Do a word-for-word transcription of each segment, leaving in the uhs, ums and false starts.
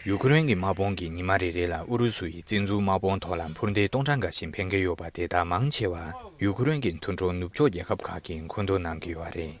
ཡུ་ཁུ་རེན་གྱི་དམག་དཔུང་གིས་ཉི་མ་རེ་རེ་ལ་ཨུ་རུ་སུ་ཡི་བཙན་འཛུལ་དམག་དཔུང་ཐོག་ལ་འཕུར་མདེལ་སྟོང་ཕྲག་འགའ་ཞིག་འཕེན་གྱི་ཡོད་པ་དེ་དག་མང་ཆེ་བ་ཡུ་ཁུ་རེན་གྱི་མཐུན་གྲོགས་ནུབ་ཕྱོགས་རྒྱལ་ཁབ་ཁག་གིས་མཁོ་འདོན་གནང་གི་ཡོད་རེད།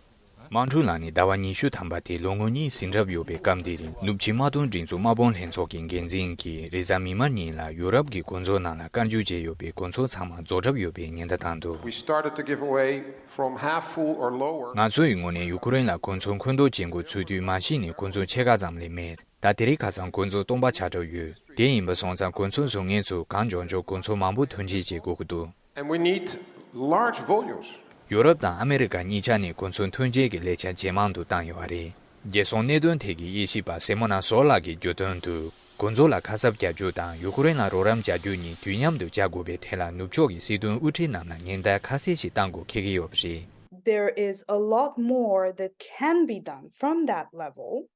དམག་འཁྲུག་ལངས་ནས་ཟླ་བ་ཉི་ཤུ་ཐམ་པ་དེ་ལོ་ངོ་གཉིས་ཟིན་གྲབས་ཡོད་པའི་སྐབས་འདིར། ནུབ་ཕྱི་དམག་དོན་སྒྲིག་འཛུགས་དམག་དཔུང་ལྷན་ཚོགས་ཀྱི་འགན་འཛིན་གྱིས་རེས་གཟའ་མིག་དམར་ཉིན་ལ་ཡུ་རོབ་ཀྱི་གོ་མཚོན་ནང་ལ་བཀའ་འགྱུར་བྱས་ཡོད་པའི་གོ་མཚོན་ཚང་མ་རྫོགས་གྲབས་ཡོད་པའི་ཉེན་བརྡ་བཏང་འདུག We started to give away from half full or lower. ང་ཚོ་ཡི་ངོས་ནས་ཡུ་ཁུ་རེན་ལ་གོ་མཚོན་མཁོ་འདོན་བྱེད་འགོ་ཚུགས་དུས་མ་གཞི་ནས་གོ་མཚོན་ཕྱེད་ཀ་ཙམ་ལས་མེད། ད་དེ་རིང་ཁ་སང་གོ་མཚོན་སྟོང་པ་ཆགས་གྲབས་ཡོད། དེ་ཡིན་པ་སོང་ཙང་གོ་མཚོན་བཟོ་མཁན་ཚོས་གང་མགྱོགས་མགྱོགས་གོ་མཚོན་མང་པོ་ཐོན་སྐྱེད་བྱེད་དགོས་ཀྱི་འདུག And we need large volumes. ཡུ་རོབ་དང་ཨ་མེ་རི་ཀ་གཉིས་ཆ་ནས་གོ་མཚོན་ཐོན་སྐྱེད་ཀྱི་ལས་འཆར་ཇེ་མང་དུ་བཏང་ཡོད་པ་རེད། རྒྱལ་སྲུང་གནད་དོན་ཐད་ཀྱི་དབྱེ་ཞིབ་པ་སེ་མོ་ན་སོ་ལགས་ཀྱིས་བརྗོད་དོན་དུ། གོ་མཚོན་ལ་ཁ་གསབ་རྒྱག་རྒྱུ་དང་ཡུ་ཁུ་རེན་ལ་རོགས་རམ་རྒྱག་རྒྱུ་གཉིས་དུས་མཉམ་དུ་བྱ་དགོས་པའི་ཐད་ལ་ནུབ་ཕྱོགས་ཀྱི་སྲིད་དོན་དབུ་ཁྲིད་རྣམས་ལ་ཉེན་བརྡ་ཁ་གསལ་ཞིག་བཏང་དགོས་འཁེལ་གྱི་ཡོད་པ་རེད། There is a lot more that can be done from that level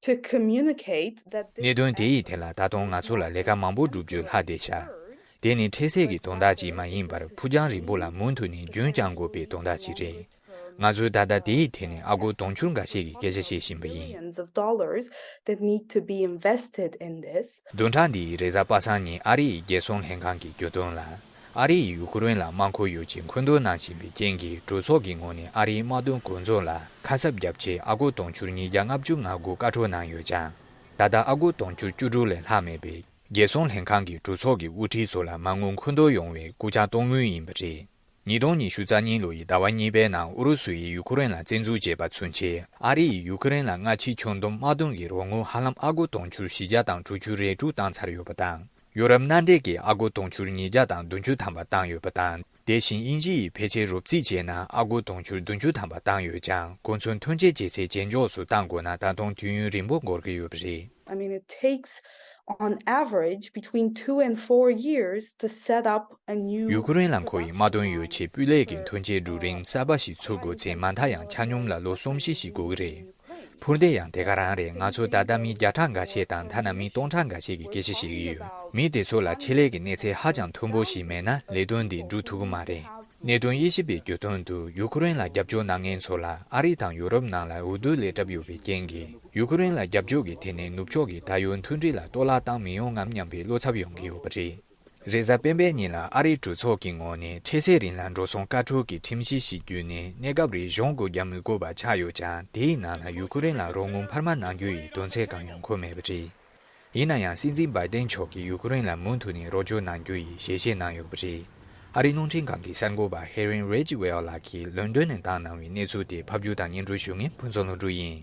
to communicate that the གནད་དོན་དེ་ཡི་ཐད་ལ་ད་དུང་ང་ཚོ་ལ་ལས་ཀ་མང་པོ་བསྒྲུབ་རྒྱུ་ལྷག་བསྡད་ཤག་དེ་ནི་འཕྲལ་སེལ་གྱི་དོན་དག་ཅིག་མ་ཡིན་པར་ཕུགས་རྒྱང་རིང་པོ་ལ་མུ་མཐུད་ནས་རྒྱུན་བསྐྱང་དགོས་པའི་དོན་དག་ཅིག་རེད། ང་ཚོས་ད་ལྟ་དེའི་ཐད་ནས་ཨ་སྒོར་དུང་ཕྱུར་འགའ་ཤས་ཀྱི་སྐད་ཆ་བཤད་བཞིན་པ་ཡིན། Billions of dollars that need to be invested in this. བདུན་ཕྲག་འདིའི་རེས་གཟའ་པ་སངས་ཉིན་ཨ་རི་ཡི་རྒྱལ་སྲུང་ལྷན་ཁང་གིས་བརྗོད་དོན་ལ། ཨ་རི་ཡིས་ཡུ་ཁུ་རེན་ལ་དམག་མཁོ་ཡོད་ཅེས་མཁོ་འདོན་གནང་བཞིན་པའི་རྐྱེན་གྱིས་གྲོས་ཚོགས་ཀྱི་ངོས་ནས་ཨ་རིའི་དམག་དོན་གོ་མཚོན་ལ་ཁ་གསབ་བརྒྱབ་ཆེད་ཨ་སྒོར་དུང་ཕྱུར་ཉིས་བརྒྱ་ལྔ་བཅུ་ང་དགུ་བཀའ་འཁྲོལ་གནང་ཡོད་ཀྱང་། ད་ལྟ་ཨ་སྒོར་དུང་ཕྱུར་བཅུ་དྲུག་ལས་ལྷག་མེད་པས། རྒྱལ་སྲུང་ལྷན་ཁང་གིས་གྲོས་ཚོགས་ཀྱི་དབུ་ཁྲིད་ཚོ་ལ་མ་དངུལ་མཁོ་འདོན་ཡོང་བའི་སྐུལ་ལྕག་གཏོང་མུས་ཡིན་པ་རེད། ཉིས་སྟོང་ཉི་ཤུ་རྩ་གཉིས་ལོ་ཡི་ཟླ་བ་གཉིས་པའི་ནང་ཨུ་རུ་སུ་ཡིས་ཡུ་ཁུ་རེན་ལ་བཙན་འཛུལ་བྱས་པ་ཚུན་ཆད་ཨ་རི་ཡིས་ཡུ་ཁུ་རེན་ལ་སྔ་ཕྱི་ཁྱོན་བསྡོམས་དམག་དོན་གྱི་རོགས་དངུལ་ཧ་ལམ་ཨ་སྒོར་དུང་ཕྱུར་བཞི་བརྒྱ་དང་དྲུག་ཅུ་རེ་དྲུག་བཏང་ཚར་ཡོད་པ་དང་། ཡོ་རོབ་མནའ་འབྲེལ་གྱིས་ཨ་སྒོར་དུང་ཕྱུར་ཉིས་བརྒྱ་དང་བདུན་ཅུ་ཐམ་པ་བཏང་ཡོད་པ་དང་། དེ་བཞིན་དབྱིན་ཇི་ཡིས་ཕལ་ཆེར་རོབ་རྩིས་བྱས་ན་ཨ་སྒོར་དུང་ཕྱུར་བདུན་ཅུ་ཐམ་པ་བཏང་ཡོད་ཀྱང་། གོ་མཚོན་ཐོན་སྐྱེད་བྱེད་ཚད་ཇེ་མགྱོགས་སུ་གཏང་དགོས་ན་ད་དུང་དུས་ཡུན་རིང་པོ་འགོར་གྱི་ཡོད་པ་རེད། I mean, it takes on average between two and four years to set up a new. ཡུ་ཁུ་རེན་ལ་མཁོ་བའི་དམག་དོན་ཡོ་ཆས་སྤུས་ལེགས་ཀྱི་ཐོན་སྐྱེད་སྒྲུབ་རིམ་གསར་པ་ཞིག་ཚུགས་དགོས་ཚེ་མ་མཐའ་ཡང་ཆ་སྙོམས་ལ་ལོ་གསུམ་བཞི་ཞིག་འགོར་གྱི་རེད། འཕུར་མདེལ་ཡང་དེ་ག་རང་རེད། ང་ཚོ་ད་ལྟ་མི་བརྒྱ་ཕྲག་འགའ་ཤས་དང་ཐ་ན་མི་སྟོང་ཕྲག་འགའ་ཤས་ཀྱི་སྐད་ཆ་བཤད་ཀྱི་ཡོད། མི་དེ་ཚོ་ལ་ཆེད་ལས་ཀྱི་གནས་ཚད་ཧ་ཅང་མཐོན་པོ་ཞིག་མེད་ན་ལས་དོན་འདི་འགྲུབ་ཐུབ་ཀྱི་མ་རེད། གནད་དོན་དབྱེ་ཞིབ་པས་བརྗོད་དོན་དུ་ཡུ་ཁུ་རེན་ལ་རྒྱབ་སྐྱོར་གནང་མཁན་ཚོ་ལ་ཨ་རི་དང་ཡོ་རོབ་ནང་ལ་འོས་བསྡུ་ལས་གྲབས་ཡོད་པའི་རྐྱེན་གྱིས་ཡུ་ཁུ་རེན་ལ་རྒྱབ་སྐྱོར་གྱི་ཐད་ནས་ནུབ་ཕྱོགས་ཀྱིས་ད་ཡོད་མཐུན་སྒྲིལ་ལ་གཏོར་བརླག་བཏང་མི་ཡོང་ངམ་སྙམ་པའི་བློ་འཚབ་ཡོང་གི་ཡོད་པ་རེད། རེས་གཟའ་སྤེན་པའི་ཉིན་ལ་ཨ་རིའི་གྲོས་ཚོགས་ཀྱི་ངོས་ནས་འཕྲལ་སེལ་རིང་ལ་འགྲོ་སོང་བཀའ་འཁྲོལ་གྱི་ཁྲིམས་གཞི་ཞིག་བརྒྱུད་ནས་གནས་སྐབས་རེ་གཞུང་སྒོ་བརྒྱབ་མི་དགོས་པ་ཆགས་ཡོད་ཀྱང་། དེའི་ནང་ལ་ཡུ་ཁུ་རེན་ལ་རོགས་དངུལ་འཕར་མ་གནང་རྒྱུ་ཡི་དོན་ཚན་གང་ཡང་འཁོད་མེད་པ་རེད། ཡིན་ན་ཡང་སྲིད་འཛིན་བྷའི་ཏན་མཆོག་གིས་ཡུ་ཁུ་རེན་ལ་མུ་མཐུད་ནས་རོགས་སྐྱོར་གནང་རྒྱུ་ཡི་ཞལ་བཞེས་གནང་ཡོད་པ་རེད། ཨ་རིའི་རླུང་འཕྲིན་ཁང་གི་གསར་འགོད་པ་ཧེ་རིན་རེ་ཇི་ཝེལ་ལགས་ཀྱིས་ལོན་ཌོན་ནས་བཏང་གནང་བའི་གནས་ཚུལ་དེ་ཕབ་སྒྱུར་དང་སྙན་སྒྲོན་ཞུ་མཁན་ཕུན་ཚོགས་ལྷུན་གྲུབ་ཡིན།